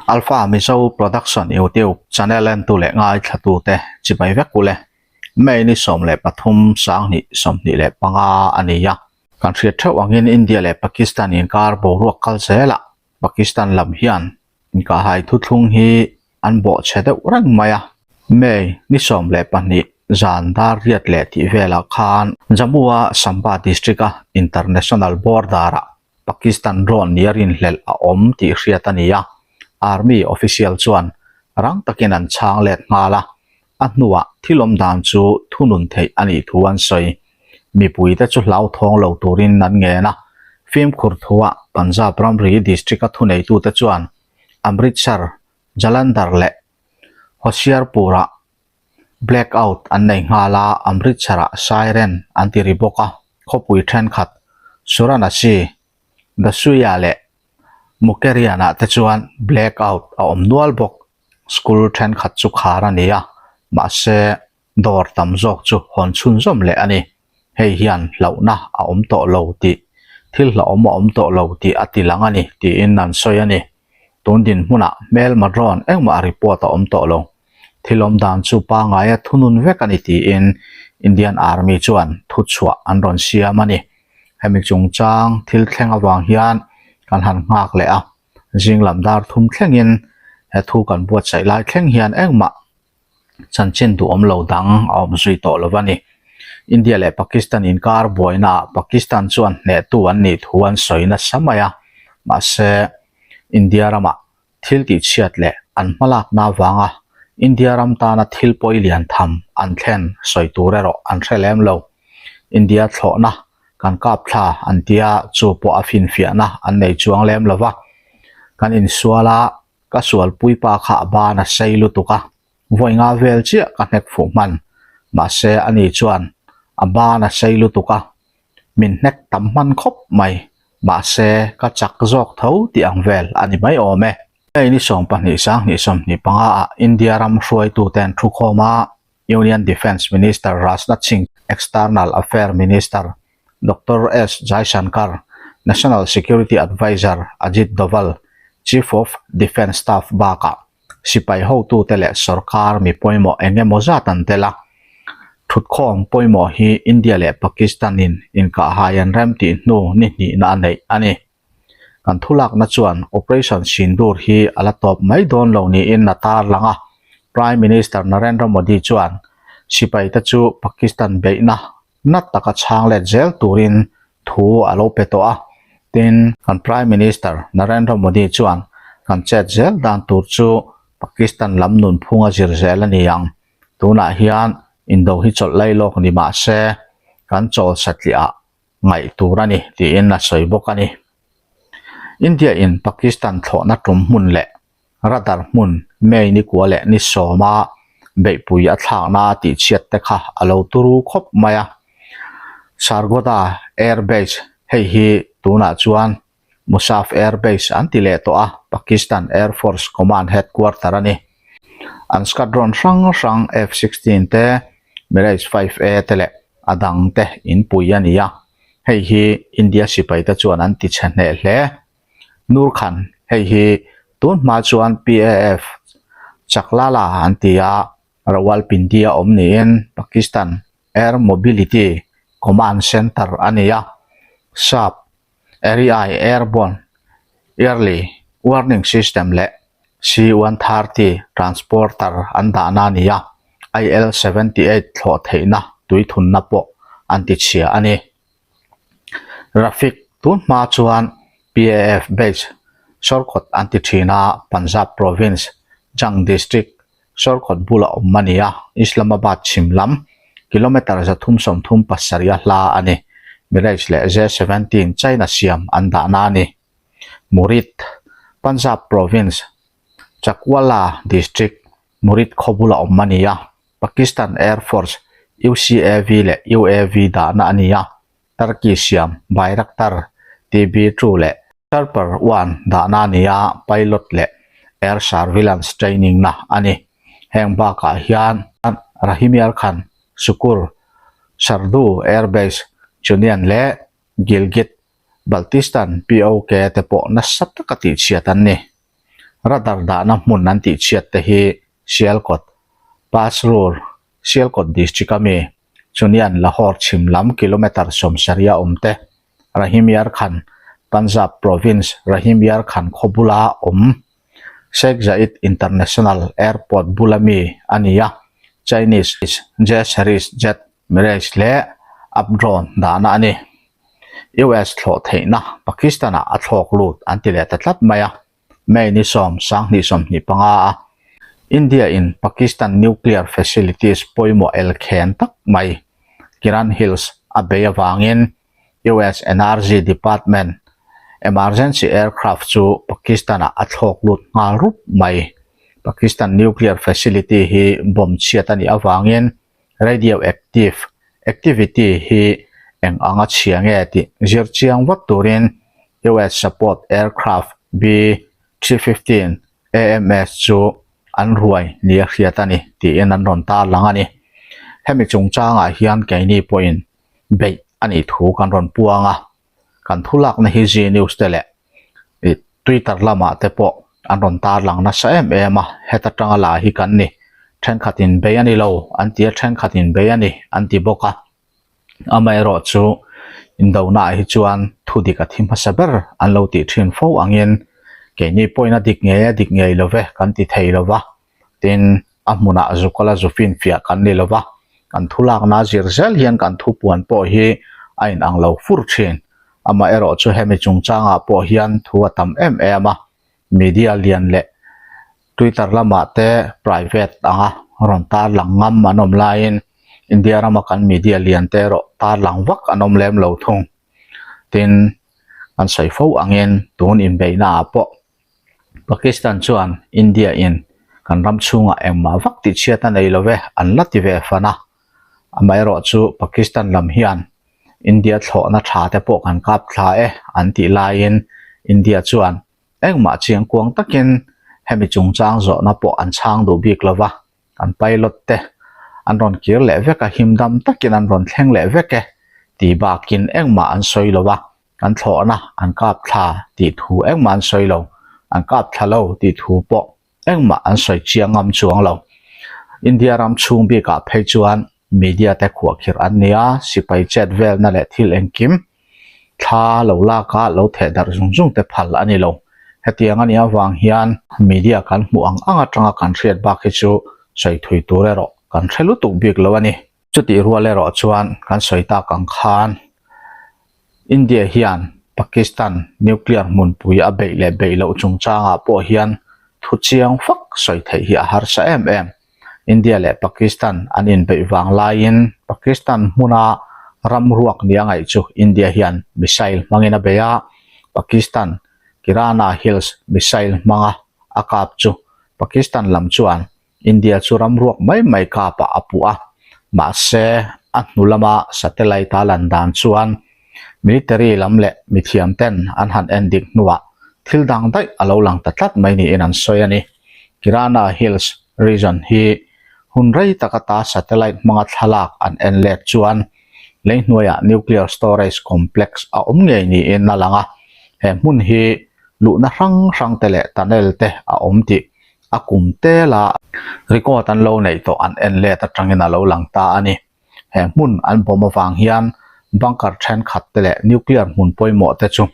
Alpha Mizo Production YouTube channel entu leh ngaithlatute chibai vek ule. May ni 13 2025 a ni a. Kan hriat theuh angin India leh Pakistan inkar boruak kal zelah Pakistan lam hian inkahhai thuthlung hi an bawhchhe deuh reng mai a. May ni 12 zan dar riat leh tih velah khan Jammu-a Samba district-a international border-ah Pakistan drone nia rinhlelh a awm tih hriat a ni a, Army official chuan rang takin an chhang let nghal a, a hnuah thil awm dan chu thunun theih a nih thu an sawi. Mipuite chu hlauthawng lo turin an ngen a, fimkhur thuah Punjab ramri district-a thuneitute chuan Amritsar, Jalandhar leh Hoshiarpur-ah Blackout an nei nghal a, Amritsar-ah siren an ti ri bawk a, khawpui thenkhat Suranasi, Dasuya leh Mukerian-ah te chuan blackout a awm nual bawk. School thenkhat chu khar a ni a, mahse dawr tam zawk chu hawn chhunzawm leh a ni. Hei hian hlauhna a awm tawh lo tih, thil hlauhawm a awm tawh lo tih a ti lang a ni, tiin an sawi a ni. Tun dinhmunah hmelma drone engmah report a awm tawh lo. Thil awm dan chu pangaia thunun vek a ni tiin Indian Army chuan thuchhuah an rawn siam a ni. Hemi chungchang thil thleng avang hian kan han nghak leh a, zing lam dar thum thlengin he thu kan buatsaih lai thleng hian engmah chanchin duhawm lo dang a awm zui tawh lo a ni. India leh Pakistan inkar buainaah Pakistan chuan hnehtu an nih thu an sawi nasa mai a, mahse India ramah thil tihchhiat leh an hmalakna avanga India ram tana thil pawi lian tham an thlen sawi tur erawh an hre lem lo. India thlawhna kan kap thla an tia chu pawh a finfiahna an nei chuang lem lo va. Kan insual a, ka sualpui pa kha a ban a sei lutuk a, vawi nga vel chiah ka hnek fuh hman. Mahse ani chuan a ban a sei lutuk a, min hnek tam hman khawp mai, mahse ka chak zawk tho tih ang vel a ni mai awm e. Hei ni 12 sang 25 ah India ram hruaituten thukhawm a Union Defence Minister Rajnath Singh, External Affair Minister Doctor S Jaishankar, National Security Adviser Ajit Doval, Chief of Defence Staff bakah sipai hotute leh sorkar mi pawimawh eng emaw zat an tel a. Thutkhawm pawimawh hi India leh Pakistan-in inkahhai an rem tih hnu ni hnihna a neih a ni. Kan thulakna chuan Operation Sindoor hi a la tawp mai dawn lo niin a tarlang a. Prime Minister Narendra Modi chuan sipaite chu Pakistan beihna na taka chhang let zel turin thu a lo pe tawh a. Tin, kan Prime Minister Narendra Modi chuan kan chet zel dan tur chu Pakistan lam nunphung a zir zel a ni ang. Tunah hian indo hi chawlh lai lawk ni mah se kan chawl satliah ah ngaih tur a ni tiin a sawi bawk a ni. India in Pakistan thlawhna tum hmun leh Radar hmun May ni kua leh ni sawma beihpui a thlakna a tihchhiat te kha a lo turu khawp mai a. Sargodha Air Base hei hi tunah chuan Mushaf Air Base an ti leh tawh a, Pakistan Air Force Command Headquarter a ni. An squadron hrang hrang F-16 te, Mirage 5A te leh a dang te inpui a ni a, hei hi India sipaite chuan an tichhe hneh hle. Nur Khan, hei hi tun hma chuan PAF Chaklala an ti a, Rawalpindi a awm niin Pakistan Air Mobility Command Centre a ni a, Saab Erieye Airborne Early Warning System leh C-130 Transporter an dahna a ni a, IL-78 thlawh theihna tuithunna pawh an tichhia a ni. Rafiq tun hma chuan PAF base Sawrkawt an ti thin a, Punjab province, Jhang district, Sawrkawt bula awm a ni a, Islamabad chhim lam kilometre 337 a hla a ni. Mirage leh J-17 China siam an dahna a ni. Murid, Punjab province, Chakwala district, Murid khaw bula awm a ni a. Pakistan Air Force UCAV leh UAV dahna a ni a, Turkey siam Bayraktar TB2 leh Serper 1 dahna a ni a, pilot leh air surveillance training na a ni. Heng bakah hian Rahimyar Khan, Sukkur, Skardu Air Base, Chunian leh Gilgit, Baltistan POK te pawh nasa taka tihchhiat an ni. Radar dahna hmun an tihchhiat te hi Sialkot, Pasrur, Sialkot district a mi, Chunian Lahore chhim lam kilometre sawmsarih a awm te, Rahim Yar Khan, Punjab province Rahim Yar Khan khaw bula awm Sheikh Zayed International Airport bula mi a ni a, Chinese J-series jet Mirage leh Up drone dahna a ni. US thlawh theihna Pakistan-ah a thlawk lut an ti leh ta tlat mai a, May ni 10, 2025 a India-in Pakistan nuclear facilities pawimawh elkhen tak mai Kiran Hills a bei avangin US Energy Department emergency aircraft chu Pakistan-ah a thlawk lut nghal rup mai. Pakistan nuclear facility hi bomb chhiat a nih avangin radioactive activity hi eng anga chhia nge tih zir chiang vat turin US support aircraft B-315 AMS chu an ruai nia hriat a ni tiin an rawn tarlang a ni. Hemi chungchangah hian keini pawhin beih a nih thu kan rawn puang a, kan thu lakna hi Zee News te leh ih Twitter lamah te pawh an rawn tarlang nasa em em a, heta tanga la hi kan ni, thenkhat in bei a ni lo an ti a, thenkhat in bei a ni an ti bawk a, amaherawh chu indona ah hi chuan thu dik a thi hmasa ber an lo tih thin fo angin keini pawhin a dik ngei a dik ngei lo ve kan ti thei lo va. Tin, a hmunah zukala zu finfiah kan ni lova, kan thu lakna zir zel hian kan thupuan pawh hi a inang lo fur thin. Amaherawh chu hemi chungchangah pawh hian thu a tam em em a, media lian leh Twitter lamah te private anga rawn tarlang ngam an awm laiin India rama kan media lian te erawh tarlang vak an awm lem lo thung. Tin, kan sawi fo angin tun inbeihnaah pawh Pakistan chuan India in kan ram chhungah engmah vak tih chhiat a nei lo ve an la ti ve fan a, amaherawh chu Pakistan lam hian India thlawhna tha te pawh kan kap thla e an tih laiin India chuan engmah chiang kuang takin hemi chungchang zawhna pawh an chhang duh bik lo va, kan pilot te an rawn kir leh vek a, himdam takin an rawn thleng leh vek e tih bakin engmah an sawi lo va. Kan thlawhna an kap thla tih thu engmah an sawi lo, an kap thla lo tih thu pawh engmah an sawi chiang ngam chuang lo. India ram chhung bikah phei chuan media te khuahkhirh an ni a, sipai chet velna leh thil engkim thla lo laka lo theh darh zung zung te phal a ni lo. Hetiang a nih avang hian media kan hmuh ang ang atanga kan hriat bak hi chu sawi thui tur erawh kan hre lutuk bik lo a ni. Chutih rual erawh chuan kan sawi tak ang khan India hian Pakistan nuclear hmunpui a beih leh beih loh chungchangah pawh hian thu chiang fak sawi theih hi a harsa em em. India leh Pakistan an inbeih vang laiin Pakistan hmuna ram ruak nia ngaih chu India hian missile hmangin a bei a, Pakistan Kirana Hills missile hmanga a kap chu Pakistan lam chuan India chu ram ruak mai mai kapah a puh a, mahse a hnu lama satellite a lan dan chuan military lam leh mithiam ten an han en dik hnuah thil dang daih a lo lang ta tlat mai niin an sawi a ni. Kirana Hills region hi hun rei tak ata satellite hmanga thlalak an en let chuan lei hnuaiah nuclear storage complex a awm ngei niin a lang a, he hmun hi luhna hrang hrang te leh tunnel te a awm tih a kum tela record an lo neih tawh an en let atangin a lo lang ta a ni. He hmun an bawm avang hian bunker thenkhat te leh nuclear hmun pawimawh te chu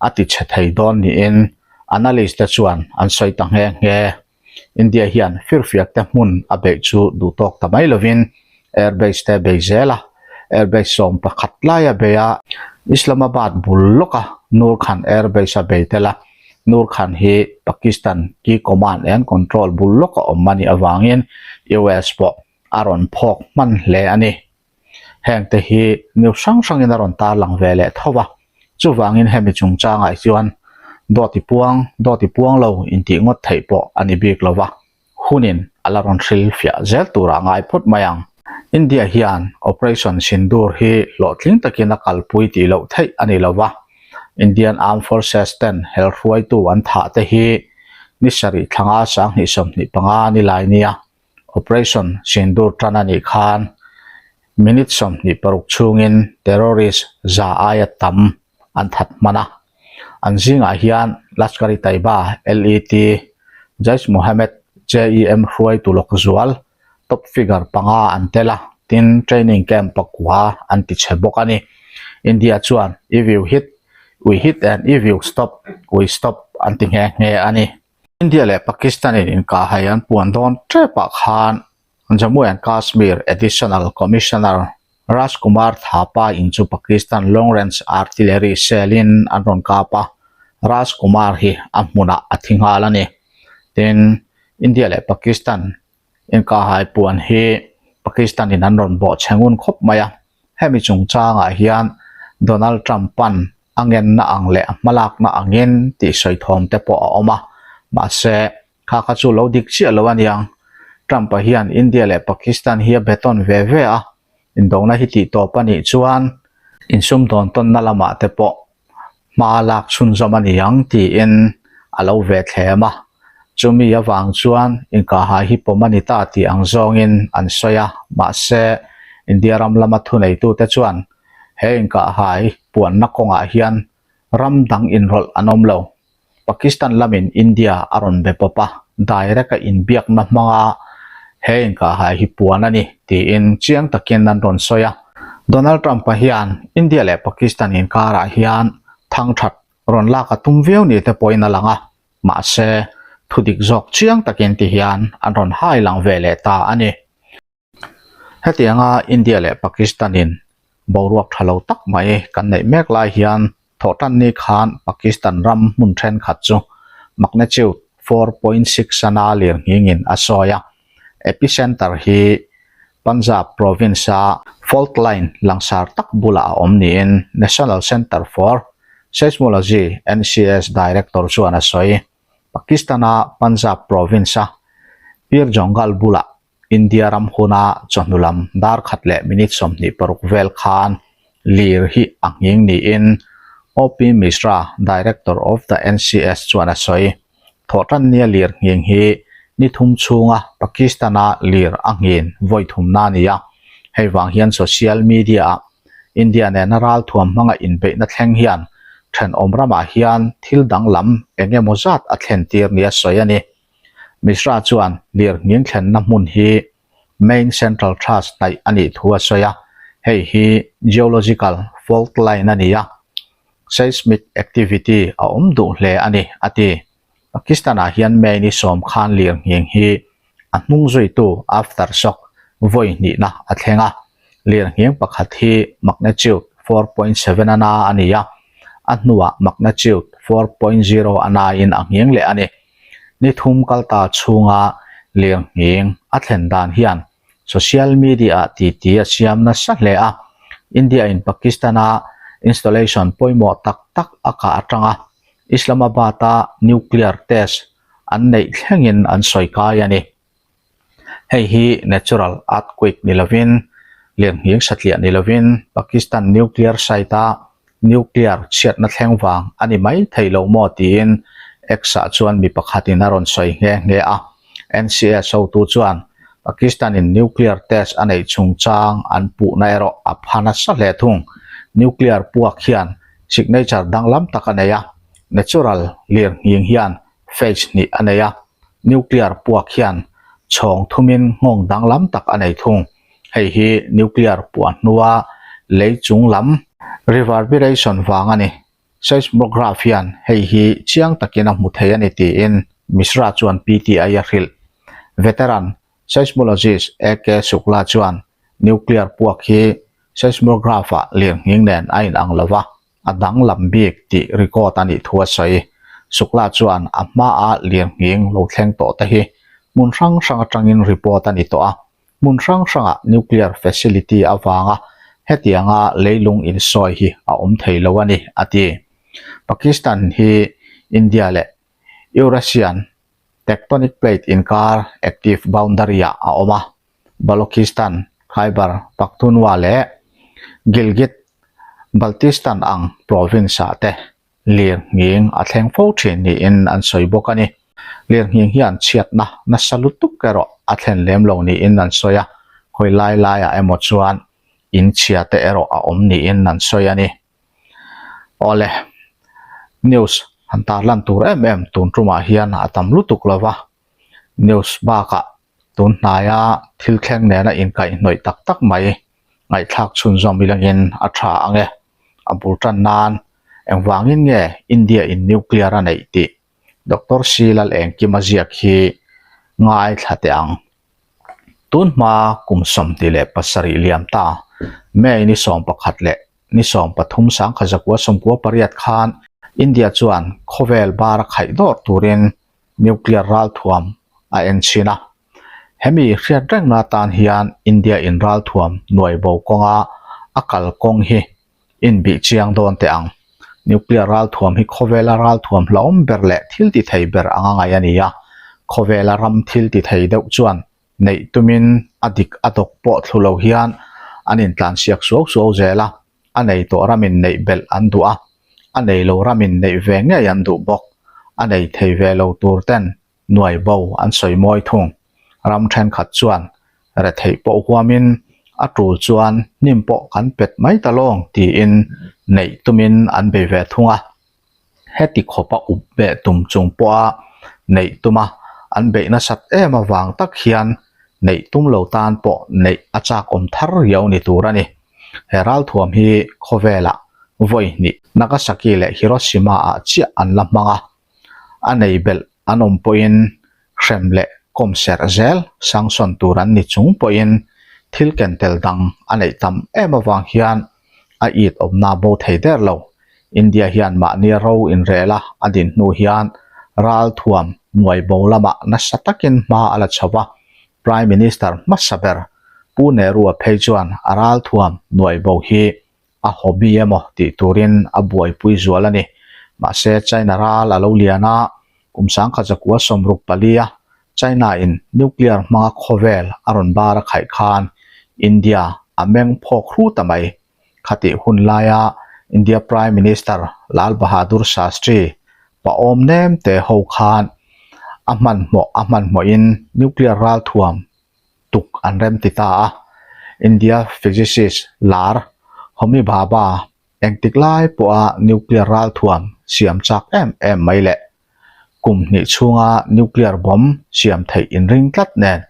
a ti chhe thei dawn niin analyst te chuan an sawi ta nghe nghe. India hian firfiak te hmun a beih chu duh tawk ta mai lovin airbase te bei zel a, airbase 11 lai a bei a, Islamabad bul lawka Nur Khan airbase a bei tel a, Nur Khan hi Pakistan ki command and control bul lawka awm a nih avangin US pawh a rawn phawk hman hle a ni. Heng te hi news hrang hrangin a rawn tarlang ve leh tho va, chuvangin hemi chungchangah chuan dawt i puang, dawt i puang lo intih ngawt theih pawh a ni bik lo va. Hunin a la rawn hril fiah zel turah ngai phawt mai ang. India hian Operation Sindoor hi hlawhtling takin a kalpui tih loh theih a ni lo va, Indian Armed Forces ten hel hruaitu an thah te hi ni sarih thlanga 2025 ni lai nia Operation Sindoor tan a nih khan minute 26 chhungin terrorist za aia tam an that hman a. An zingah hian Lashkar-e-Taiba, LET. Jaish-Mohammed, JEM, hruaitu lawk zual, top figure panga an tel a, tin training camp pakua an ti chhe bawk a ni. India chuan, If you hit, we hit and if you stop, we stop an ti nghe nghe a ni. India leh Pakistan in inkahhai an puan dawn tepah khan Jammu and Kashmir Additional Commissioner Raj Kumar Thapa in chu Pakistan Long Range Artillery Shell in an rawn kap a, Raj Kumar hi a hmunah a thi nghal a ni. Tin, India leh Pakistan inkahhai puan hi Pakistan in an rawn bawh chhe ngun khawp mai a, hemi chungchangah hian Donald Trump pan a ngenna ang leh a hmalakna angin tih sawi thawm te pawh a awm a, mahse, Kha kha chu lo dik chiah lo a niang. Trump-a hian India leh Pakistan hi a betawn ve ve a, indona hi tih tawp a nih chuan insumdawn tawnna lamah te pawh hma lak chhunzawm a ni ang tiin a lo ve thlem a. Chumi avang chuan inkahhai hi pawm a ni ta tih ang zawngin an sawi a, mahse India ram lama thuneitute chuan he inkahhai puanna kawngah hian ram dang inrawlh an awm lo. Pakistan lamin India a rawn be pawp a, direct a inbiakna hmanga he inkahhai hi puan a ni tiin chiang takin an rawn sawi a. Donald Trump-a hian India leh Pakistan inkarah hian thangthat rawn lak a tum viau ni te pawhin a lang a, mahse thudik zawk chiang takin ti hian an rawn hai lang ve leh ta a ni. Hetianga India leh Pakistan-in boruak tha lo tak mai kan neih mek lai hian thawhtanni khan Pakistan ram hmun thenkhat chu magnitude 4.6 sana lirnghingin a sawi a. Epicenter hi Punjab province-a fault line langsar tak bulah a awm niin National Centre for Seismology, NCS, director chuan a sawi. Pakistan-a Punjab province-a Pir Jongal bulah India ram huna chawhnu lam dar khat leh minute 26 vel khan lir hi a nghing niin OP Mishra, Director of the NCS chuan a sawi. Thawhtannia lir nghing hi ni thum chhunga Pakistan-a lir a nghin vawi thumna a ni a, hei vang hian social media-ah India nena ralthuam hmanga inbeihna thleng hian thenawm ramah hian thil danglam eng emaw zat a thlen tir nia sawi a ni. Mishra chuan lirnghing thlenna hmun hi Main Central Thrust hnaih a nih thu a sawi a, hei hi geological fault line a ni a, seismic activity a awm duh hle a ni, a ti. Pakistan-ah hian May ni sawm khan lirnghing hi a hnung zuitu aftershock vawi hnihna a thleng a, lirnghing pakhat hi magnitude 4.7 a na a ni a, a hnuah magnitude 4.0 a nain a nghing leh a ni. Ni thum kal ta chhunga lirnghing a thlen dan hian social media-ah titi a siam nasa hle a, India-in Pakistan-a installation pawimawh tak tak a kah atanga Islamabad-a nuclear test an neih thlengin an sawi kai a ni. Hei hi natural earthquake ni lovin, lirnghing satliah ni lovin Pakistan nuclear site-a nuclear chhiatna thleng vang a ni mai thei lo maw tiin X-ah chuan mi pakhatin a rawn sawi nghe nghe a. NCS hotu chuan Pakistan-in nuclear test a neih chungchang an puhna erawh a pha nasa hle thung. Nuclear puak hian signature danglam tak a nei a, natural lirnghing hian phase hnih a nei a. Nuclear puak hian chhawng thumin nghawng danglam tak a nei thung. Hei hi nuclear puah hnua lei chung lam reverberation vang a ni. Seismograph hian hei hi chiang takin a hmu thei a ni tiin Mishra chuan PTI a hrilh. Veteran seismologist AK Shukla chuan nuclear puak hi seismograph-ah lirnghing nen a inang lo va. a danglam bik tih record a nih thu a sawi. Shukla chuan a hmaa lirnghing lo thleng tawh te hi hmun hrang hrang atangin report a ni tawh a, hmun hrang hrangah nuclear facility avanga hetianga leilung insawi hi a awm thei lo a ni, a ti. Pakistan hi India leh Eurasian tectonic plate inkar active boundary-ah a awm a. Balochistan, Khyber Pakhtunkhwa leh Gilgit Baltistan ang province-ah te lirnghing a thleng fo thin niin an sawi bawk a ni. Lirnghing hian chhiatna nasa lutuk erawh a thlen lem lo niin an sawi a, khawi lai laiah emaw chuan in chhia te erawh a awm niin an sawi a ni. Awle, news han tarlan tur em em tun tumah hian a tam lutuk lo va. News bakah tun hnaia thil thleng nena inkaihhnawih tak tak mai ngaihthlak chhunzawm ilangin a tha ang e. A bul tan nan engvangin nge India in nuclear a neih tih Doctor C Lalengkima ziak hi ngaithla teh ang. Tun hma kum 27 liam ta May ni 11 leh ni 13 sangkha 98 khan India chuan khawvel bar a khaih dawr turin nuclear ralthuam a en chhin a. Hemi hriat rengna atan hian India in ralthuam nuai bo kawnga a kal kawng hi inbih chiang dawn teh ang. Nuclear ralthuam hi khawvela ralthuam hlauhawm ber leh thil ti thei ber anga ngaih a ni a, khawvela ram thil ti thei deuh chuan neih tumin a dik a dawk pawh thlu lo hian an intlansiak suau suau zel a, a nei tawh ramin neih belh an duh a, a nei lo ramin neih ve ngei an duh bawk, a nei thei ve lo tur ten nuai bo an sawi mawi thung. Ram thenkhat chuan retheih pawh huamin a tul chuan hnim pawh kan pet mai ta lawng tiin neih tumin an bei ve thung a. Heti khawpa up beh tum chung pawha neih tuma an beih nasat em avang tak hian neih tum lo tan pawh neih a chak awm thar riau ni tur a ni. He ralthuam hi khawvelah vawi hnih Nagasaki leh Hiroshima ah chiah an la hmang a, a nei belh an awm pawhin hrem leh kawm serh zel sanction tur an ni chung pawhin thil ken tel dang a neih tam em avang hian a it awmna bo thei der lo. India hian mahni ro inrel a a din hnu hian ralthuam nuai bo lamah nasa takin hma a la chho va, Prime Minister hmasa ber Pu Nehru-a phei chuan a ralthuam nuai bo hi a hobby emaw tih turin a buaipui zual a ni. Mahse, China ral a lo lian a, kum 1964 a China in nuclear hmanga khawvel a rawn bar a khaih khan India a meng phawk hru ta mai. Khatih hun laia India Prime Minister Lal Bahadur Shastri pawm nem te ho khan a hmanhmawh a hmanhmawhin nuclear ralthuam tuk an rem ti ta a. India physicist lar Homi Bhabha engtik lai pawha nuclear ralthuam siam chak em em mai leh kum hnih chhunga nuclear bomb siam theih inring tlat nen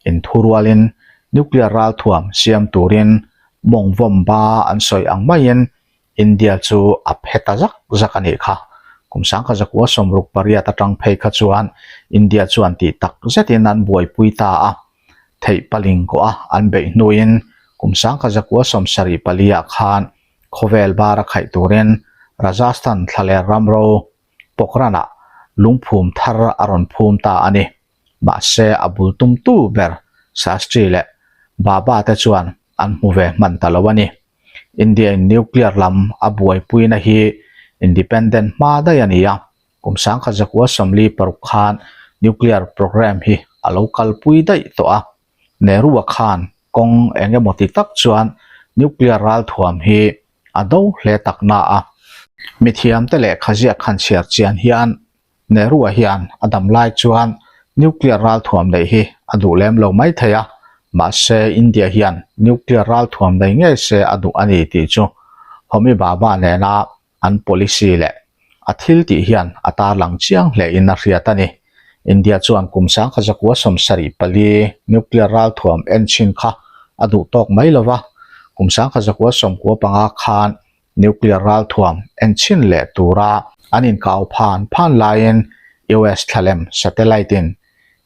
inthurualin nuclear ralthuam siam turin mawng vawm ba an sawi ang maiin India chu a phe ta zak zak a nih kha. Kum 1968 atang phei kha chuan India chuan tih tak zetin an buaipui ta a, theih paling kawh a an beih hnuin kum 1974 ah khan khawvel bar a khaih turin Rajasthan thlaler ramro Pokhran-ah lungphum thar a rawn phum ta a ni. Mahse a bul tumtu ber Shastri leh Bhabha te chuan an hmu ve hman ta lo a ni. India in nuclear lam a buaipuina hi independent hma daih a ni a, kum 1946 khan nuclear programme hi a lo kalpui daih tawh a. Nehru-a khan kawng eng emaw ti tak chuan nuclear ralthuam hi a do hle tak na a. Mithiamte lehkha ziak khan chhiar chian hian Nehru-a hian a dam lai chuan nuclear ralthuam neih hi a duh lem lo mai thei a, mahse India hian nuclear ralthuam nei ngei se a duh a ni tih chu Homi Bhabha nena an policy leh a thil tih hian a tarlang chiang hlein a hriat a ni. India chuan kum 1974 nuclear ralthuam en chhin kha a duh tawk mai lo va, kum 1995 khan Nuclear ralthuam en chhin leh tura an inkau phan phan laiin US thlalem satellite in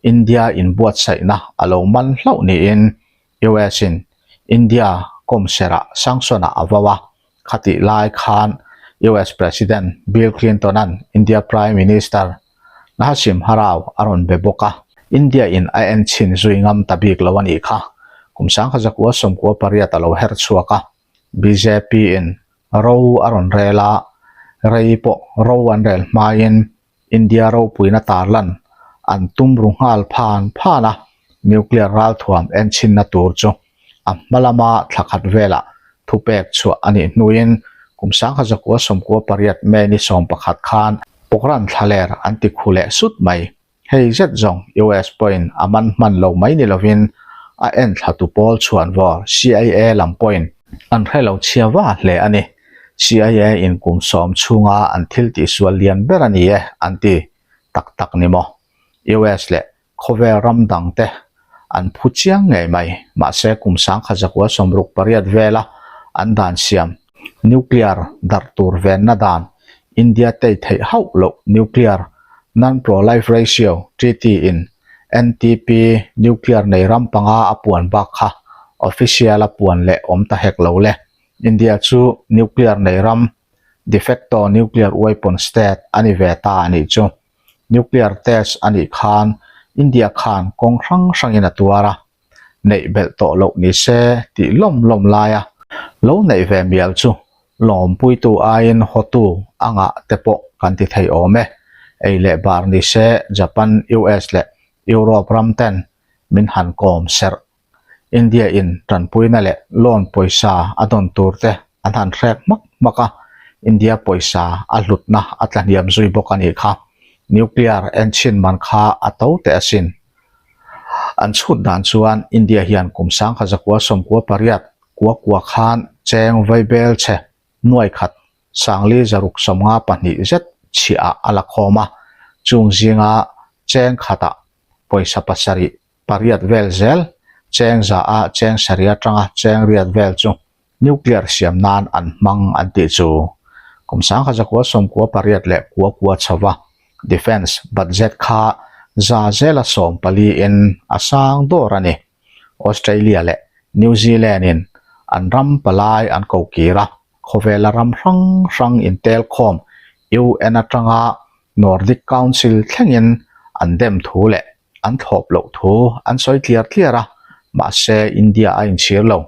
India inbuatsaihna a lo man hlauh niin US in India kawmserah sanction ah a vau a. Khatih lai khan US President Bill Clinton an India Prime Minister Narasimha Rao a rawn be bawk a. India in a en chhin zui ngam ta bik lo a nih kha. Kum 1998 a lo her chhuak a. Bjp in ro a rawn rel a, rei pawh ro an rel hmain India ropuina tarlan an tum ru nghal phan phan a, nuclear ralthuam enchinna tur chu a hma lama thla khat velah thupek chhuah a nih hnuin kum 1998 May ni 11 khan Pokhran thlaler an ti khu leh sut mai. Hei zet zawng US pawhin a man hman lo mai ni lovin a en thlatu pawl chhuanvawr CIA lam pawhin an hre lo chhia va hle a ni. CIA in kum sawm chhunga an thil tihsual lian ber a ni e an ti tak tak ni maw? US leh. Khawvel ram dang te an phu chiang ngei mai. Mahse kum 1968 vela an dan siam nuclear darh tur venna dan India tei theih hauh loh nuclear non-proliferation treaty in NTP nuclear nei ram panga a puan bak kha official a puan leh awm ta hek lo le. India chu nuclear nei ram de facto nuclear weapon state a ni ve ta a nih chu. Nuclear test a nih khan India khan kawng hrang hrangin a tuar a, neih belh tawh loh ni se tih lawm lawm laia lo neih ve mial chu lawmpuitu aiin hawtu a ngah te pawh kan ti thei awm e. Ei leh bar ni se Japan, US leh Europe ram ten min han kawm serh India in tanpuina leh loan pawisa a dawn tur te an han hrek hmak hmak a, India pawisa a hlutna a tla hniam zui bawk a nih kha. Nuclear enchhin man kha a to teh asin. An chhut dan chuan India hian kum 1998 kua kua khan cheng vaibel che nuai khat sangli zaruk 52 zet chhiah ah a la khawm a, chung zinga cheng khatah pawisa pasarih pariat vel zel, cheng za a cheng sarih atanga cheng riat vel chu nuclear siam nan an hmang an tih chu. Kum 1998 leh kua kua chhova defence budget kha za zela 14 in a sang dawr a ni. Australia leh New Zealand in an ram palai an ko kir a, khawvela ram hrang hrang intelkhawm UN atanga Nordic Council thlengin an dem thu leh an thlawp loh thu an sawi tliar tliar a, mahse India a inchhir lo.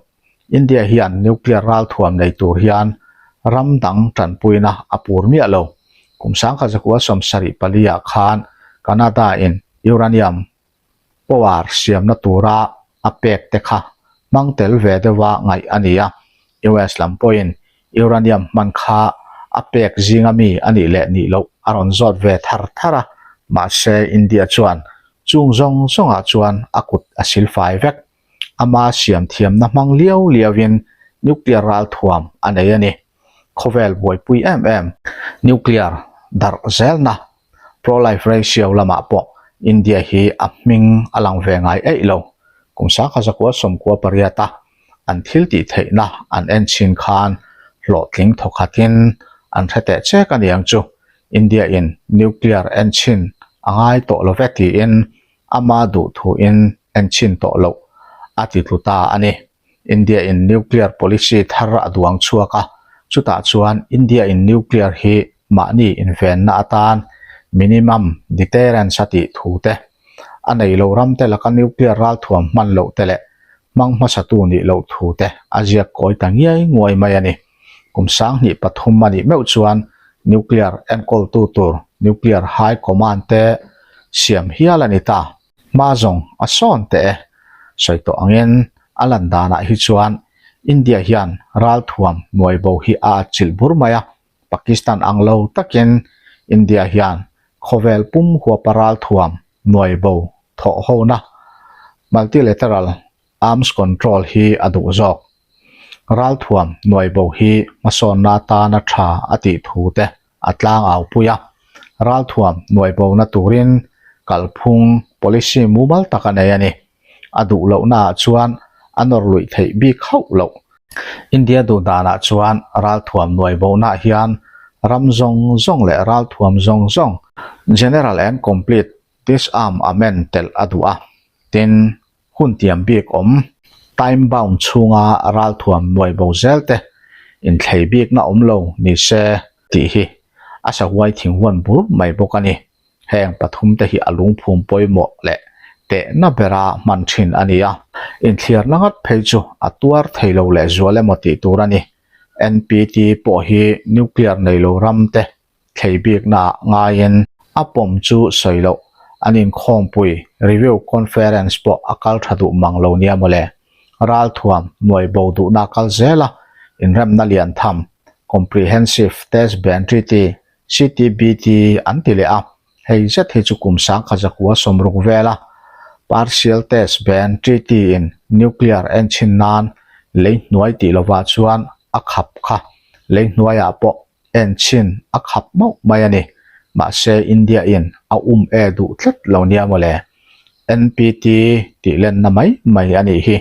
India hian nuclear ralthuam nei tur hian ram dang tanpuina a pur miah lo. Kum 1974 ah khan Canada in uranium power siamna tura a pek te kha hmang tel ve deuha ngaih a ni a, US lam pawhin uranium hman kha a pek zinga mi a nih leh nih loh a rawn zawt ve thar thar a, mahse India chuan chung zawng zawngah chuan a kut a silfai vek. Ama siam thiamna hmang liau liauin nuclear ralthuam a nei a ni. Khawvel buaipui em em nuclear darh zelna pro-life ratio lamah pawh India hi a hming a lang ve ngai eih lo. Kum 1998 a an thil tih theihna an en chhin khan hlawhtling thawkhatin an hre teh chek a niang chu India in nuclear en chhin a ngai tawh lo ve tiin ama duh thuin en chhin tawh loh a ti tlu ta a ni. India in nuclear policy thar a duang chhuak a, chutah chuan India in nuclear hi mahni invenna atan minimum deterrence a tih thu te, a nei lo ram te laka nuclear ralthuam hman loh te leh hmang hmasatu nih loh thu te a ziak kawi ta ngiai nguai mai a ni. Kum 2003 a nih meuh chuan nuclear enkawltu tur nuclear high command te siam hial a ni ta. Hma zawng a sawn teh e. Sawi tawh angin a lan danah hi chuan India hian ralthuam nuai bo hi a atchilh bur mai a, Pakistan ang lo takin India hian khawvel pum huapa ralthuam nuai bo thawh hona multilateral arms control hi a duh zawk. Ralthuam nuai bo hi hmasawnna atana tha a tih thu te a tlang au pui a, ralthuam nuai bona turin kalphung policy mumal tak a nei a ni. A duh lohnaah chuan a nawr luih theih bik hauh loh. India duh danah chuan ralthuam nuai bonaah hian ram zawng zawng leh ralthuam zawng zawng General and Complete Disarmament telh a duh a, tin, hun tiam bik awm, time bound chhunga ralthuam nuai bo zel te inthlei bikna awm lo ni se tih hi a sahuai thinghuan bur mai bawk a ni. Heng pathum te hi a lungphum pawimawh leh tehna bera hman thin a ni a, inthliarna ngat phei chu a tuar thei lo lehzual emaw tih tur a ni. NPT pawh hi nuclear nei lo ram te thlei biknaah ngaiin a pawm chu sawi loh an inkhawmpui review conference pawh a kal tha duh mang lo nia mawle. Ralthuam nuai bo duhna kal zel a, inremna lian tham Comprehensive Test Ban Treaty, CTBT, an ti leh a, hei zet hi chu kum 1960 vela Partial Test Ban Treaty in nuclear enchhin nan lei hnuai tih lovah chuan a khap kha lei hnuaiah pawh enchhin a khap mauh mai a ni. Mahse India in a um e duh tlat lo nia mawle. NPT tih lenna mai mai a nih hi.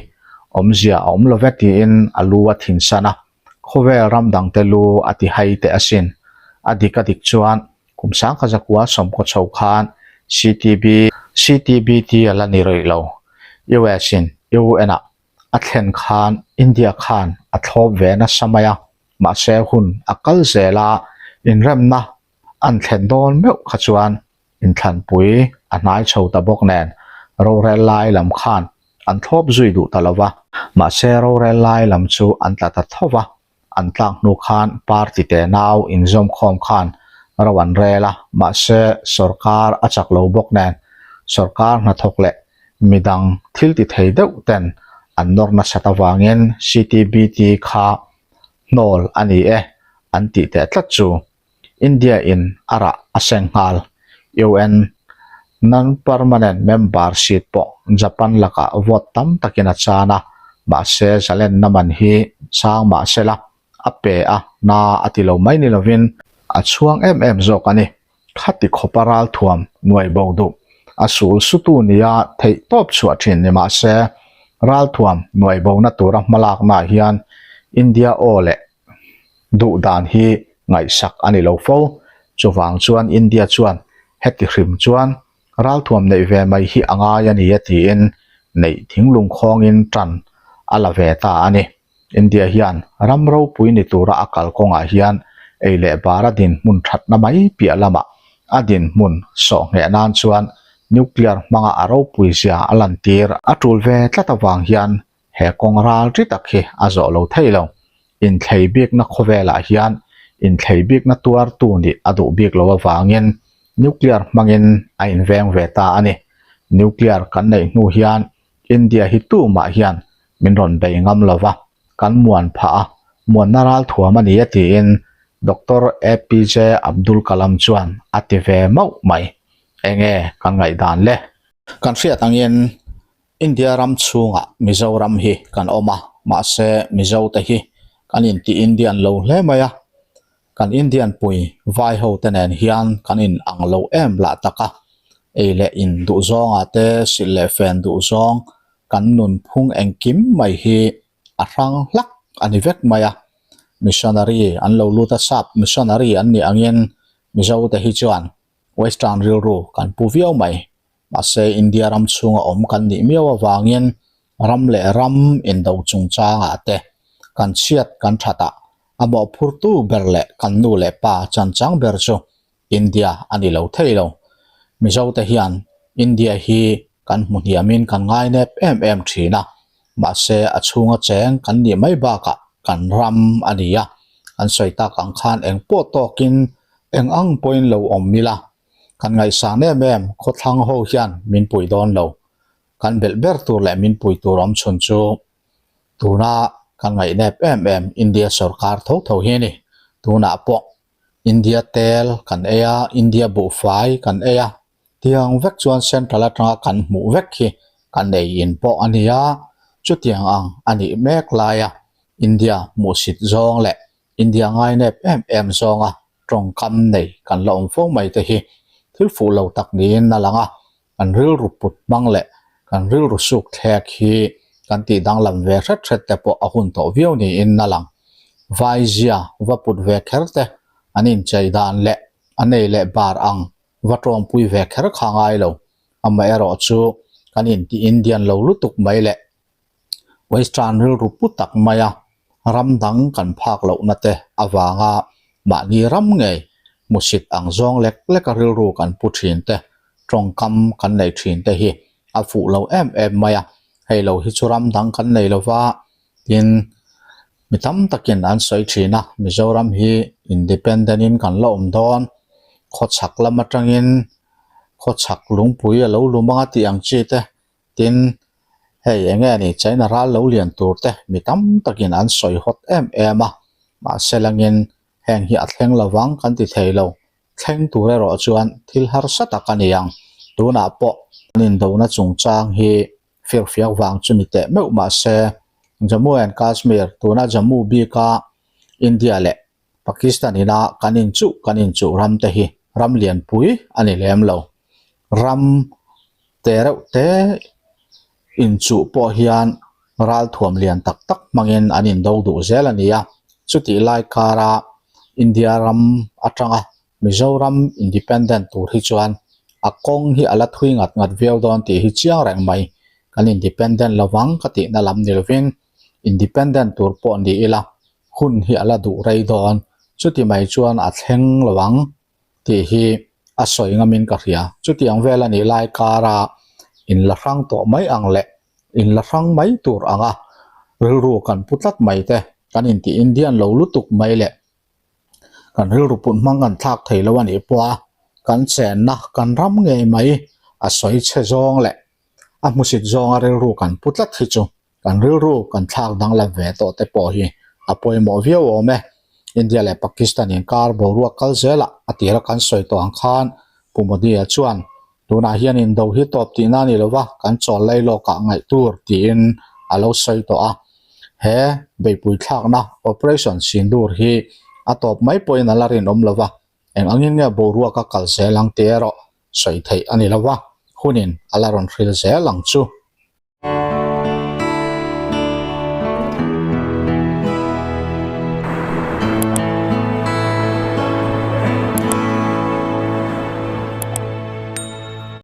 Awmzia a awm lo ve tiin a lu a thinsan a, khawvel ram dangte lu a ti hai teh asin. A dik a dik chuan kum sangkha zakua sawmkaw chho khan CTB, CTBT a la ni rih lo. US in UN ah a thlen khan India khan a thlawp ve nasa mai a, mahse hun a kal zel a, inremna an thlen dawn meuh kha chuan inthlanpui a hnai chho ta bawk nen rorel lai lam khan an thlawp zui duh ta lo va. Mahse rorel lai lam chu an tla ta tho va, an tlak hnu khan party te nau inzawmkhawm khan ro an rel a, mahse sorkar a chak lo bawk nen sorkar hnathawk leh midang thil ti thei deuh ten an nawr nasat avangin CTBT kha hnawl a ni e an tih teh tlat chu. India in a rah a seng nghal. UN Non-Permanent Member seat pawh Japan lakah vote tam takin a chan a, mahse zalenna man hi sang mahsela a pe a, na a ti lo mai ni lovin a chhuang em em zawk a ni. Khati khawpa ralthuam nuai bo duh a sul sutu nia theih tawp chhuah thin ni mahse ralthuam nuai bona tura hmalaknaah hian India aw leh duh dan hi ngaihsak a ni lo fo. Chuvang chuan India chuan heti hrim chuan ralthuam neih ve mai hi a ngai a ni a tiin neih thinglung khawngin tan a la ve ta a ni. India hian ram ropui ni tura a kalkawngah hian ei leh bara dinhmun thatna mai piah lamah a dinhmun sawh ngheh nan chuan nuclear hmanga a ropui zia a lantir a tul ve tlat avang hian He kawng ral ri tak hi a zawh lo thei lo. Inthlei bikna khawvelah hian inthlei bikna tuartu nih a duh bik lo avangin nuclear hmangin a inveng ve ta a ni. Nuclear kan neih hnu hian India hi tumah hian min rawn bei ngam lo va, kan muan phah a, muanna ral thuam a ni a tiin Doctor APJ Abdul Kalam chuan a ti ve mauh mai. Enge kan ngaihdan le? Kan hriat angin India ram chhungah Mizoram hi kan awm a, mahse Mizo te hi kan inti Indian lo hle mai a, kan Indian pui vai ho te nen hian kan in ang lo em lah tak a, ei leh in duh zawngah te silh leh fen duh zawng kan nun phung engkim mai hi a hrang hlak a ni vek mai a, missionary an lo lut a sap missionary an nih angin Mizo te hi chuan Western rilru kan pu viau mai. Mahse, India ram chhunga awm kan nih miau avangin ram leh ram indo chungchangah te kan chhiat kan that a, a mawhphurtu ber leh kan nu leh pa chanchang ber chu India a ni lo thei lo. Mizote hian India hi kan hmu hniamin kan ngainep em em thin a, mahse a chhunga cheng kan nih mai bakah kan ram a ni a, an sawi tak ang khan eng pawh tawkin eng ang pawhin lo awm ila Kan ngaihsan em em, khawthlang ho hian min pui dawn lo. Kan belh ber tur leh min pui tur awm chhun chu tuna kan ngaihnep em em India sorkar tho tho hi a ni. Tunah pawh India tel kan ei a, India buhfai kan ei a, tiang vek chuan central atanga kan hmuh vek hi kan ei in pawh a ni a, chutiang ang a nih mek laia India hmuhsit zawng leh India ngainep em em zawnga tawngkam nei kan la awm fo mai te hi thil fuh lo tak niin a lang a, kan rilru put hmang leh kan rilru suk thlek hi kan tih danglam ve hret hret te pawh a hun tawh viau niin a lang. Vaizia va put ve kher te an inchei dan leh a nei leh bar ang va tawngpui ve kher kha ngai lo. Amaherawhchu kan inti Indian lo lutuk mai leh Western rilru pu tak maia ram dang kan phak lohna te avanga mahni ram ngei hmusit ang zawng lek leka rilru kan pu thin te, tawngkam kan nei thin te hi a fuh lo em em mai a, hei lo hi chu ram dang kan nei lova tin mi tam takin an sawi thin a, Mizoram hi independent in kan la awm dawn, khawchhak lam atangin khawchhak lungpui a lo lum anga tih ang chi te Tin, hei eng nge ni China ral lo lian tur te mi tam takin an sawi hawt em em a, mahse langin heng hi a thleng lovang kan ti thei lo. Thleng tur erawh chuan thil harsa tak a ni ang. Tunah pawh an indona chungchang hi firfiak vang chu ni teh meuh mahse Jammu and Kashmir tuna Jammu bika India leh Pakistan ina kan inchuh kan inchuh ram te hi ram lianpui a ni lem lo. Ram. Te reuh te inchuh pawh hian ralthuam lian tak tak hmangin an indo duh zel a ni a. Chutih lai kara India ram atanga Mizoram independent tur hi chuan a kawng hi a la thui ngat ngat viau dawn tih hi chiang reng mai. Kan independent lovang ka tihna lam ni lovin independent tur pawh ni ila hun hi a la duh rei dawn. Chuti mai chuan a thleng lo ang. tih hi a sawi ngamin ka hria. Chutiang vel a nih lai kara inla hrang tawh mai ang leh inla hrang mai tur anga rilru kan pu tlat mai te, kan intih Indian lo lutuk mai leh kan rilru put hmang kan thlak thei lo a nih pawha kan chenna kan ram ngei mai a sawi chhe zawng leh a hmusit zawnga rilru kan pu tlat hi chu Kan rilru kan thlak danglam ve tawh te pawh hi a pawimawh viau awm e. India leh Pakistan inkar boruak kal zelah a tira kan sawi tawh ang khan Pu Modi-a chuan tunah hian indo hi tawp tihna a ni lova kan chawl lai lawkah ngaih tur tiin a lo sawi tawh a. He beihpui thlakna Operation Sindoor hi a tawp mai pawhin a la rinawm lova, eng angin nge boruak a kal zel ang tih erawh sawi theih a ni lova, hunin a la rawn hril zel ang chu.